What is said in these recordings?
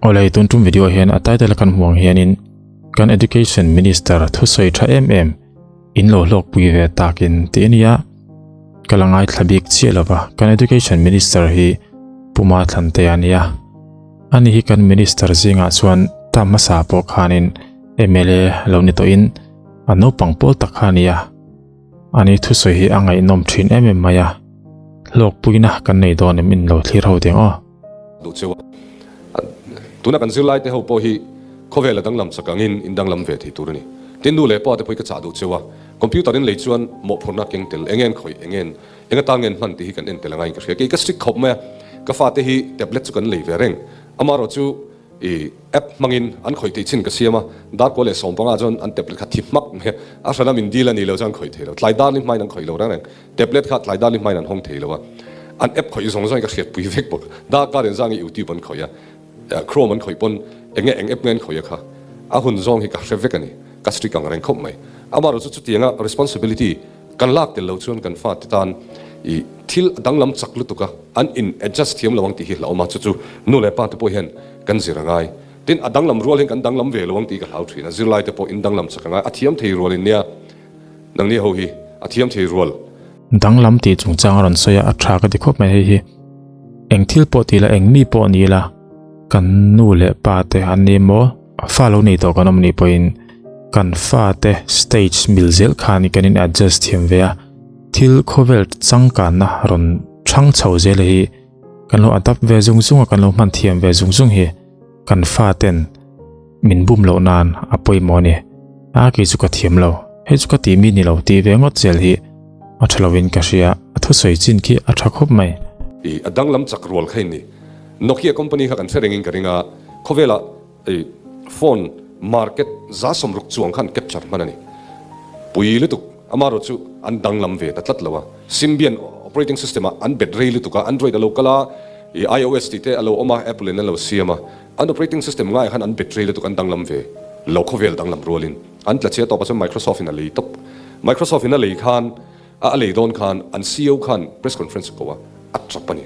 Awle tun tum video hian a title a kan hmuh ang hianin kan education minister thusawi tha em em in lo hlawk pui ve takin tih a ni a, ka la ngaithla bik chiah lova kan education minister hi Puma Thlantea a ni a, ani hi kan minister zingah chuan term hmasa pawh khanin mla lo ni tawhin a naupang pawl tak kha a ni a. Ani thusawi hi a ngaihnawm thin em em mai a, hlawkpuina kan nei dawn em in lo thlir ho ding aw. Duh cheu a, tuna kan zirlai te ho pawh hi khawvel a danglam chak angin in danglam ve thei tur a ni. Tin nu leh pa te pawh hi ka chah duh cheu a, computer in lei chuan mawhphurhna keng tel eng en khawih eng en eng atan ngen hman tih hi kan en tel angai in ka hria. Kei ka strict khawp mai a, ka fate hi tablet chu kan lei ve reng, amaherawh chu I app hmangin an khawih theih chin ka siam a, dar kua leh sawmpanga chuan an tablet kha thi hmak mai a, a hran a min dil a ni lo chuan an khawih thei lo, tlai dar ni hmain an khawih lo reng reng, tablet kha tlai dar ni hmain an hawng thei lo a, an app khawih zawng zawngin ka hriatpui vek bawk, dar kar in zangin youtube an khawih a, chrome an khawih pawn enge eng app nge an khawih a kha a hun zawng hi ka hre vek a ni, ka strict ang reng khawp mai. Amaherawh chu chutianga responsibility kan lak tel lo chuan kan fate tan i thil danglam chak lutuk a, an in adjust thiam lo ang tih hi hlauhawm a, chu chu nu leh pa te pawh hian kan zir a ngai. Tin, a danglam rual hian kan danglam ve lo ang tih ka hlau thin a, zirlai te pawh in danglam chak a ngai, a thiam thei rual in nia nangni ho hi a thiam thei rual. Danglam tih chungchang a rawn sawi a, a tha ka ti khawp mai hei hi. Eng thil pawh ti la, eng mi pawh ni la, kan nu leh pa te an ni maw? Fa lo nei tawh kan awm nih pawhin kan fate stage mil zel khan kan in adjust thiam ve a, thil khawvel changkanna rawn thang chho zel hi kan lo adapt ve zung zung a, kan lo hman thiam ve zung zung hi kan faten min bum loh nan a pawimawh a ni. A kei chu ka thiam lo, hei chu ka tih mi ni lo tih ve ngawt zel hi a tha lovin ka hria, a thusawi chin khi a tha khawp mai. I a danglam chak rual kha in ni. Nokia company kha kan hre rengin ka ring a, khawvelah I phone market za sawmruk chuang khan capture hman a ni. Pui lutuk amarawh chu an danglam ve ta tlat lo a. Symbian operating system ah an bet rei lutuk a, Android a lo kal a, i iOS tih te a lo awm a, Apple in an lo siam a. An operating system ngaiah khan an bet rei lutuk an danglam ve lo khawvel danglam rualin an tla chhia tawp a chuan Microsoft in a lei tawp. Microsoft in a lei khan a lei dawn khan an ceo khan press conference a ko a, a tap a ni.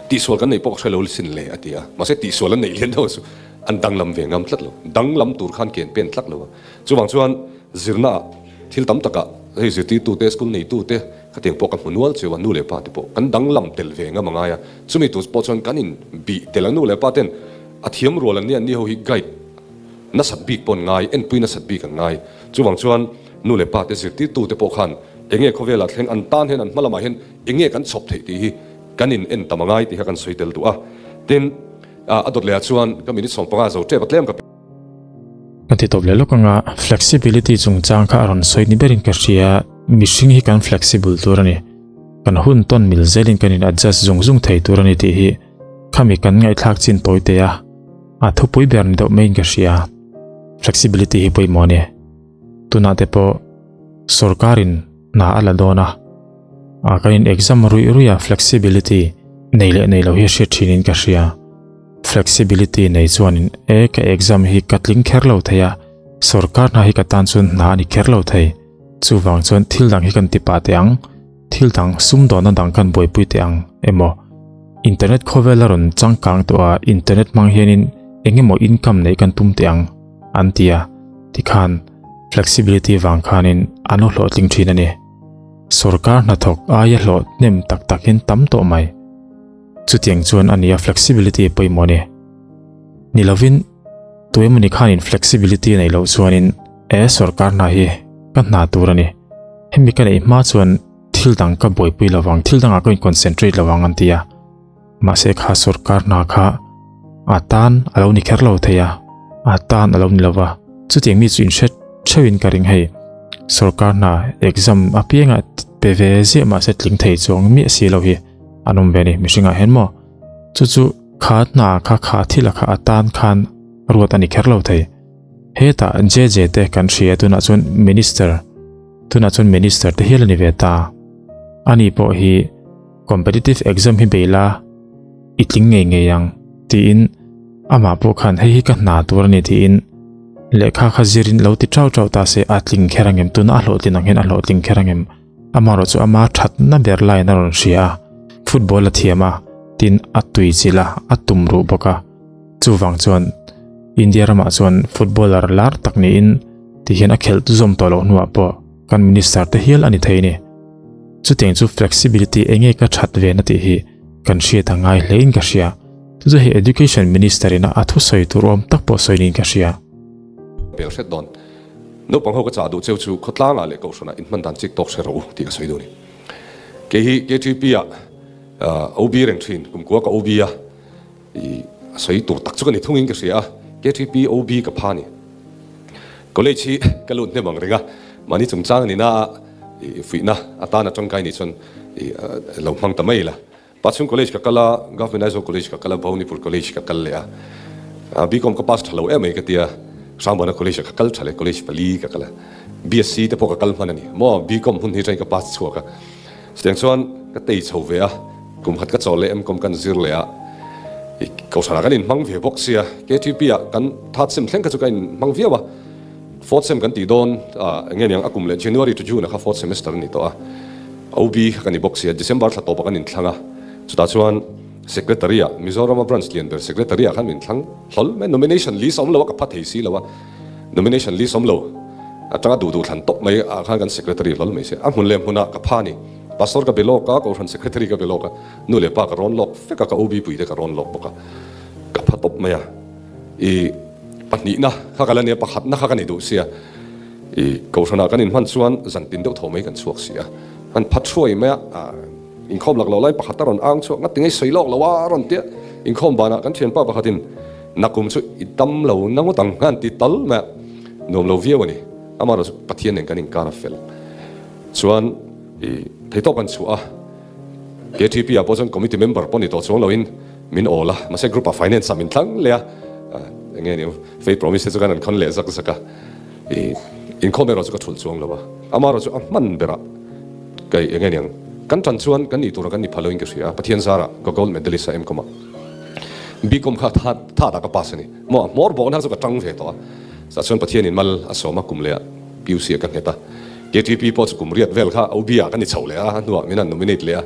Tihsual kan neih pawh ka hre lo sin le a ti a, mahse tihsual an neih lian deuh chu an danglam ve ngam tlat lo, danglam tur khan ken pen tlat lo a. Chuvang chuan zirna ah thil tam takah hei zirtirtute, school neitute khatiang pawh ka hmu nual cheu a, nu leh pa te pawh kan danglam tel ve ngam a ngai a, chumi tur pawh chuan kan in bih tel a, nu leh pa ten a thiam rual an nia, ni ho hi guide nasat bik pawh an ngai, enpui nasat bik an ngai. Chuvang chuan nu leh pa te zirtirtute pawh khan enge khawvelah thleng an tan hian an hma lamah hian enge kan chhawp theih tih hi kan in en tam a ngai tih kha kan sawi tel duh a. Tin, a dawt lehah chuan ka minute 15 zo tep a tlem ka. Kan ti tawp leh lawk anga flexibility chungchang kha a rawn sawi ni berin ka hria, mihring hi kan flexible tur a ni, kan hun tawn mil zelin kan in adjust zung zung thei tur a ni tih hi khami kan ngaihthlak chin tawi teh a, a thupui ber ni deuh maiin ka hria. Flexibility hi pawimawh a ni. Tunah te pawh sorkarin hna a la dawn a, a kan in exam ruih ruih a flexibility nei leh nei lo hi hriat thin in ka hria. Flexibility nei chuan in e ka exam hi ka tling kher lo thei a, sorkar hna hi ka tan chuan hna a ni kher lo thei. Chuvang chuan thil dang hi kan ti pah teh ang, thil dang sumdawnna dang kan buaipui teh ang emaw internet khawvel a rawn changkang tawh a internet hmang hianin eng emaw income neih kan tum teh ang an ti a, tikhan flexibility vang khanin an lo hlawhtling thin a ni. Sorkar hnathawk aia hlawh hnem tak tak hian tam tawh mai. Chutiang chuan a nia flexibility pawimawh a ni. Ni lovin tuemawni khanin flexibility neih loh chuanin e sorkar hna hi ka hna tur a ni. Hemi ka neih hma chuan thil dang ka buaipui lovang, thil dangah ka in concentrate lovang an ti a. Mahse kha sorkar hna kha a tan a lo ni kher lo thei a, a tan a lo ni lova. Chutiang mi chu in hre theuhin ka ring hei. Sorkar hna exam apiangah pe ve ziah mahse tling thei chuang miah si lo hi an awm ve a ni mihringah hian maw. Chu chu kha hna kha kha thil a kha a tan khan ruat a ni kher lo thei. Hetah JJ te kan hria tunah chuan minister tunah chuan minister te hial a ni ve ta. Ani pawh hi competitive exam hi bei la i tling ngei ngei ang tiin amah pawh khan hei hi ka hna tur a ni tiin lehkha kha zirin lo ti tau tau ta se a tling kher angem tuna a hlawhtlin ang hian a hlawhtling kher angem amaherawh chu ama thatna ber laiin a rawn hria a football a thiam a tin a tui chilh a a tum ruh bawk a. Chuvang chuan India ramah chuan footballer lar tak niin ti hian a khelh zawm tawh loh hnuah pawh kan minister te hial a ni thei a ni. Chutiang chu flexibility enge ka that ve na tih hi kan hriat a ngai hlein ka hria. Chu chu hei Education Minister ina a thusawi tur awm tak pawh sawi niin ka hria. Pel hret dawn. Naupang ho ka chah duh cheu chu khawtlangah leh kohhranah inhman dan chik tawk hre rawh u tih ka sawi duh a ni. Kei hi KTP ah OB reng thin, kumkua ka OB a, i a sawi tur tak chu ka ni thungin ka hria a, KTP OB ka pha a ni. College hi ka lut hnem ang reng a, mahni chungchang a ni na a, i fuihna atana tangkai nih chuan i lo hmang ta mai la. Pachhung College ka kal a, Government Aizawl College ka kal a, Bhawanipur College ka kal leh a. BCom ka pass tha lo em mai ka tia, Hrangbuana College ah ka kal tha leh, College pali ka kal a. BSc te pawh ka kal hman a ni maw, BCom hun hi atangin ka pass chhuak a. Chutiang chuan ka tei chho ve a, kum khat ka chawl leh MCom kan zir leh a. Kohhranah kan inhmang ve bawk sia, KTP ah kan third sem thleng kha chu ka inhmang viau a. Fourth sem kan tih dawn a, eng nge niang a kum leh January to June ah kha fourth semester a ni tawh a, OB kha ka ni bawk sia, December thla tawpah kan inthlang a, chutah chuan Secretary ah Mizorama branch lian ber Secretary ah khan min thlang hlawl mai, nomination list a awm lo a, ka pha thei si lo a, nomination list awm lo atanga duh duh thlan tawp mai ah khan kan Secretary hlawl mai sia, a hmun leh hmunah ka pha a ni, Pastor ka be lawk a, Kohhran Secretary ka be lawk a, nu leh pa ka rawn lawk vek a, ka OB pui te ka rawn lawk bawk a, ka pha tawp mai a, i. Pahnihna kha ka la nia, pakhatna kha ka ni duh sia. I Kohhranah kan inhman chuan zan tin deuh tho mai kan chhuak si a. An phat hruai mai a, inkhawm lak lo lai pakhat a rawn ang chhuak ngat tinge sawi lawk lo a a rawn tia. Inkhawm banah kan thianpa pakhatin nakum chu i dam lo na ngawt ang an ti tal mai a, nuam lo viau a ni. Amaherawhchu Pathian nen kan inkar a fel chuan i theitawk kan chhuah a. KTP ah pawh chuan committee member pawh ni tawh chuang loin min awl a, mahse group ah finance ah min thlang leh a, eng nge ni faith promise te chu kan han khawn leh zak zak a, ih inkhawm erawh chu ka thulh chuang lo a, amaherawh chu a hman berah ka eng nge niang kan tan chuan kan nih turah kan ni pha loin ka hria a, Pathian zarah ka gold medalist a MCom ah BCom kha tha tha tak a pass a ni maw, a hmawr bawkna chu ka tang ve tawh a, chutah chuan Pathian in mal a sawm a kum leh ah PUC ah ka nghet a. KTP pawh chu kum riat vel kha OB ah kan ni chho leh a, a hnuah min han nominate leh a,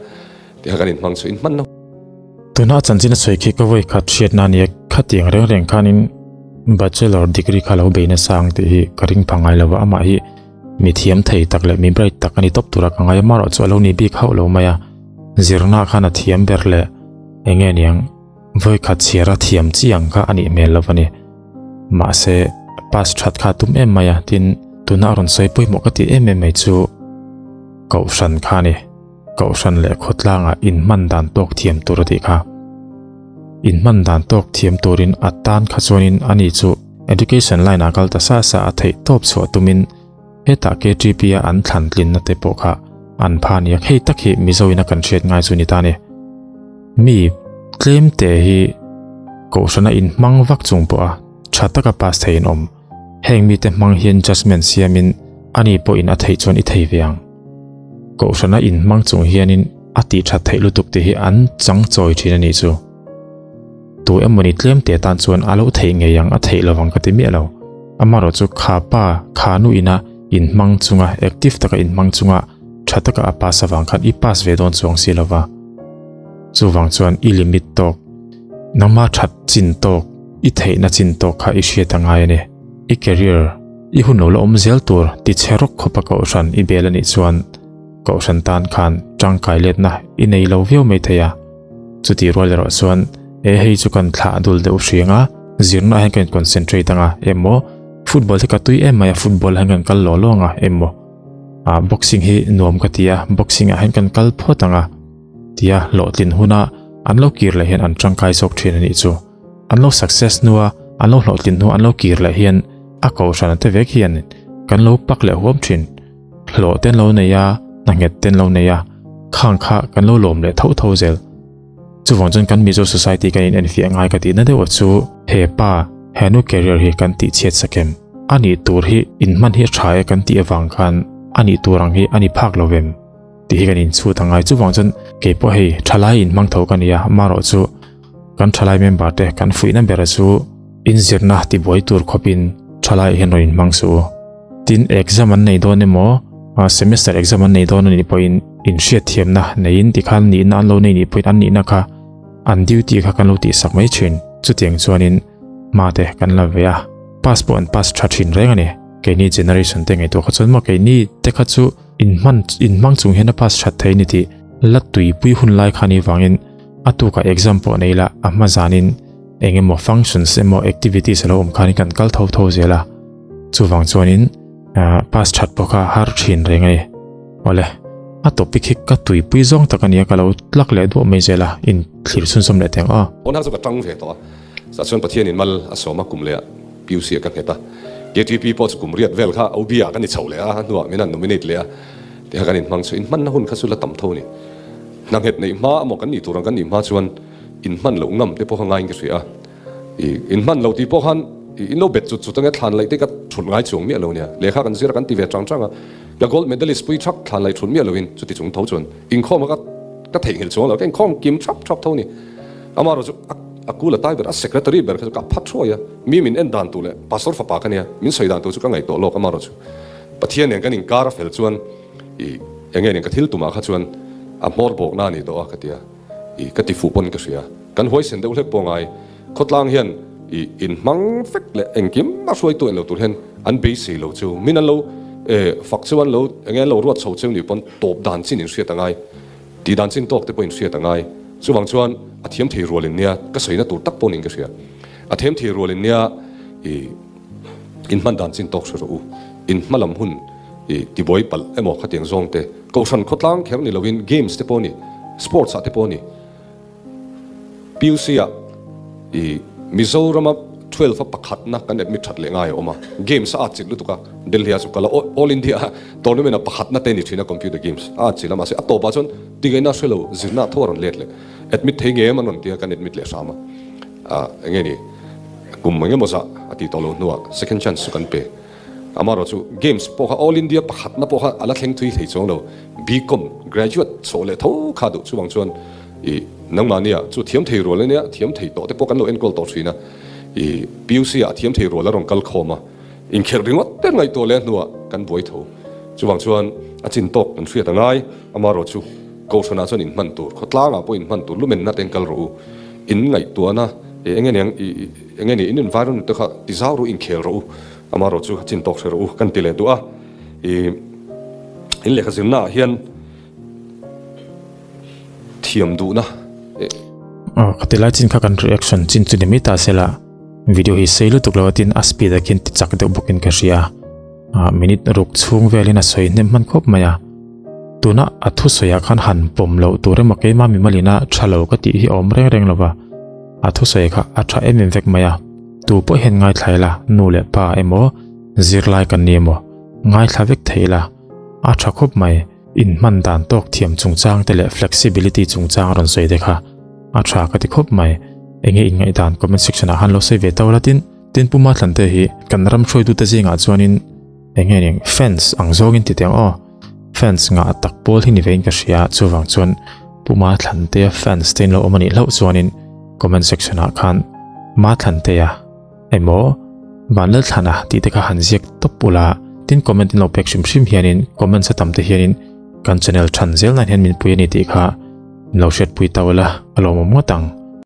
tiha kan inhmang chu inhman lo. Tuna chanchin a sawi khi ka vawi khat hriatna a nia, khatiang reng reng khanin Bachelor degree kha lo bei nasa ang tih hi ka ring pha ngai lo va, amah hi mi thiam thei tak leh mi bright tak a ni tawp tura ka ngai a, marawh chu a lo ni bik hauh lo mai a, zirna khan a thiam ber leh eng nge niang vawi khat chhiar a thiam chi ang kha a nih hmel lo a ni. Mahse, pass that kha tum em mai a, tin, tuna a rawn sawi pawimawh ka tih em em mai chu Kohhran kha a ni. Kohhran leh khawtlangah inhman dan tawk thiam tur a tih kha. Inhman dan tawk thiam turin a tan kha chuanin ani chu education line ah kal ta sa sa a theih tawp chhuah tumin hetah KTP a an thlan tlinna te pawh kha an pha nia hei tak hi Mizo in a kan hriat ngai chu ni ta ni. Mi tlem te hi Kohhrana inhmang vak chung pawha tha taka pass thei an awm. Heng mite hmang hian judgement siamin ani pawhin a theih chuan i thei ve ang. Kohhrana inhmang chung hianin a tih that theih lutuk te hi an chang chawi thin a nih chu. Tu emawni tlem te tan chuan a lo theih ngei ang a theih lovang ka ti miah lo. Amaherawh chu kha pa kha nu ina inhmang chunga active taka inhmang chunga tha taka a pass avang khan i pass ve dawn chuang si lova. Chuvang chuan i limit tawk, nangma that chin tawk, i theihna chin tawk kha i hriat a ngai a ni. I career, i hun lo la awm zel tur ti chhe rawk khawpa kohhran i bel a nih chuan kohhran tan khan tangkai letna i nei lo viau mai thei a. Chutih rual erawh chuan e hei chu kan thlah dul deuh hriang a, zirna ah hian kan in-concentrate anga emaw, football hi ka tui em mai a, football ah hian kan kal law law anga emaw, ah boxing hi nuam ka ti a, boxing ah hian kan kal phawt anga tia hlawhtlin huna an lo kir leh hian an tangkai zawk thin a nih chu. An lo success hnua an lo hlawhtlin hnu an lo kir leh hian a kohhran te vek hian kan lo pak leh huam thin. Hlawh te an lo nei a, hna nghet te an lo nei a, khang kha kan lo lawm leh tho tho zel. Chuvang chuan kan Mizo society kan in enfiah ngai ka tihna deuh a chu he pa, he nu career hi kan tih chhiat sak em? A nih tur hi inhman hi a tha e kan tih avang khan a nih tur ang hi a ni phak lo vem? Tih hi kan inchhut a ngai. Chuvang chuan kei pawh hei thalai inhmang tho ka ni a, amaherawh chu kan thalai member te kan fuihna ber chu inzirna tibuai tur khawpin thalai hian rawn inhmang suh u. Tin, exam an nei dawn emaw, semester exam an nei dawn a nih pawhin inhriatthiamna neiin tikhan nihna an lo nei nih pawhin an nihna kha an duty kha kan lo tihsak mai thin. Chutiang chuanin. Hma te kan la ve a, pass pawh an pass tha thin reng a ni. Keini generation te ngaihtuah kha chuan maw keini te kha chu inhman inhmang chung hian a pass that thei a ni tih la tuipui hun lai kha ni vangin a tukah exam pawh nei la a hma zanin eng emaw functions emaw activities a lo awm khanin kan kal tho tho zel a, chuvang chuanin pass that pawh kha a har thin reng a ni. Awle, a topic hi ka tuipui zawng tak a nia ka lo tlak leh duah mai zel a, inthlir chhunzawm leh teng aw. Pawnah chu ka tang ve tawh a, chah chuan Pathianin mal a sawm a kum leh ah PUC ah ka nghet a, KTP pawh chu kum riat vel kha OB ah kan i chho leh a, a hnuah min han nominate leh a, tiha kan inhmang chu inhmanna hun kha chu la tam tho a ni. Hna nghet neih hma amaw kan nih tur ang kan nih hma chuan inhman loh ngam te pawh kha ngaiin ka hria a, i inhman lo tih pawh khan i inlo bet chut chut ange thlan laih te ka thulh ngai chuang miah lo nia, lehkha kan zir a kan ti ve chang chang a, ka gold medalist pui thak thlan laih thulh miah loin chuti chung tho chuan inkhawm a ka ka theihnghilh chuang lo, ka inkhawm kim thap thap tho a ni. Amaherawh chu a a kul a tai ber a secretary ber kha chu ka phat thuai a, mi min en dan tur leh pastor fapa ka nia min sawi dan tur chu ka ngaihtuah lawk amaherawh chu Pathian nen kan inkar a fel chuan i enge nen ka thil tumah kha chuan a hmawr bawkna a ni tawh a ka ti a, i ka ti fuh pawn ka hria. Kan huaisen deuh hlek pawh ngai khawtlang hian i inhmang vek leh engkim a hruaitu en lo tur hian an beisei lo chu min an lo e fak chu an lo enge an lo ruat chho cheu ni pawn tawp dan chin inhriat a ngai. Tih dan chin tawk te pawhin hriat a ngai. Chuvang chuan a thiam thei rual in nia, ka sawina tur tak pawh niin ka hria. A thiam thei rual in nia i in hman dan chin tawk hre rawh u. In hma lam hun i tibuai palh emaw khatiang zawng te, Kohhran khawtlang kher ni loin games te pawh a ni, sports ah te pawh a ni. PUC ah i Mizorama 12 a pakhatna kan admit that leh ngai a awm a, games a atchilh lutuk a, Delhi ah chu kal a, All India tournament a pakhatna te ni thin a computer games a atchilh a, mahse a tawpah chuan tingaihna hre lo zirna tho a rawn let leh, admit thei ngei em an rawn ti a, kan admit leh hram a, ah enge ni kum engemaw zah a tih tawh loh hnuah second chance chu kan pe. Amaherawh chu games pawh kha All India pakhatna pawh kha a la thleng thui thei chuang lo. BCom graduate chawh leh tho kha duh chuvang chuan i nangmahnia chu thiam thei rual ania thiam thei tawh te pawh kan lo enkawl tawh thin a. I PUC ah thiam thei rual a rawn kal khawm a, inkhelh ringawt te ngaihtuah leh hnuah kan buai tho. Chuvang chuan a chin tawk kan hriat a ngai. Amaherawh chu Kohhranah chuan inhman tur, khawtlangah pawh inhman tur lumenna te kal rawh u. In ngaihtuahna eng nge niang i eng nge ni in environment te kha ti zau rawh u, inkhel rawh u. Amaherawh chu chin tawk hre rawh u kan ti leh duh a. I in lehkha zirna ah hian thiam duhna e. Aw ka ti lai chin kha kan reaction chin chu ni mai ta se la video hi sei lutuk lo a tin a speed a khian ti chak deuh bawk in ka hria a minute ruk chhung vel in a sawi hnem hman khawp mai a tuna a thu sawi ah khan han pawm loh tur emaw keima mimal ina tha lo ka tih hi a awm reng reng lo va a thu sawi kha a tha em em vek mai a tu pawh hian ngaithla ila nu leh pa emaw zirlai kan ni emaw ngaithla vek thei ila a tha khawp mai. Inhman dan tawk thiam chungchang te leh flexibility chungchang a rawn sawi te kha a tha ka ti khawp mai. Enge inngaihdan comment section ah khan lo sawi ve tau la tin tin Puma Thlante hi kan ram hruaitute zingah chuanin enge ning fans ang zawngin ti teng aw fans ngah tak pawl hi ni vein ka hria chuvang chuan Puma Thlantea fans te in lo awm a nih hlauh chuanin comment section ah khan Ma Thlantea Emaw, Vanlalthlana tih te kha han ziak tawp ula, tin comment in lo pek hrim hrim hianin comments a tam te hianin kan channel than zel nan hian min pui a ni tih kha min lo hriatpui ta ula, a lawmawm ngawt ang.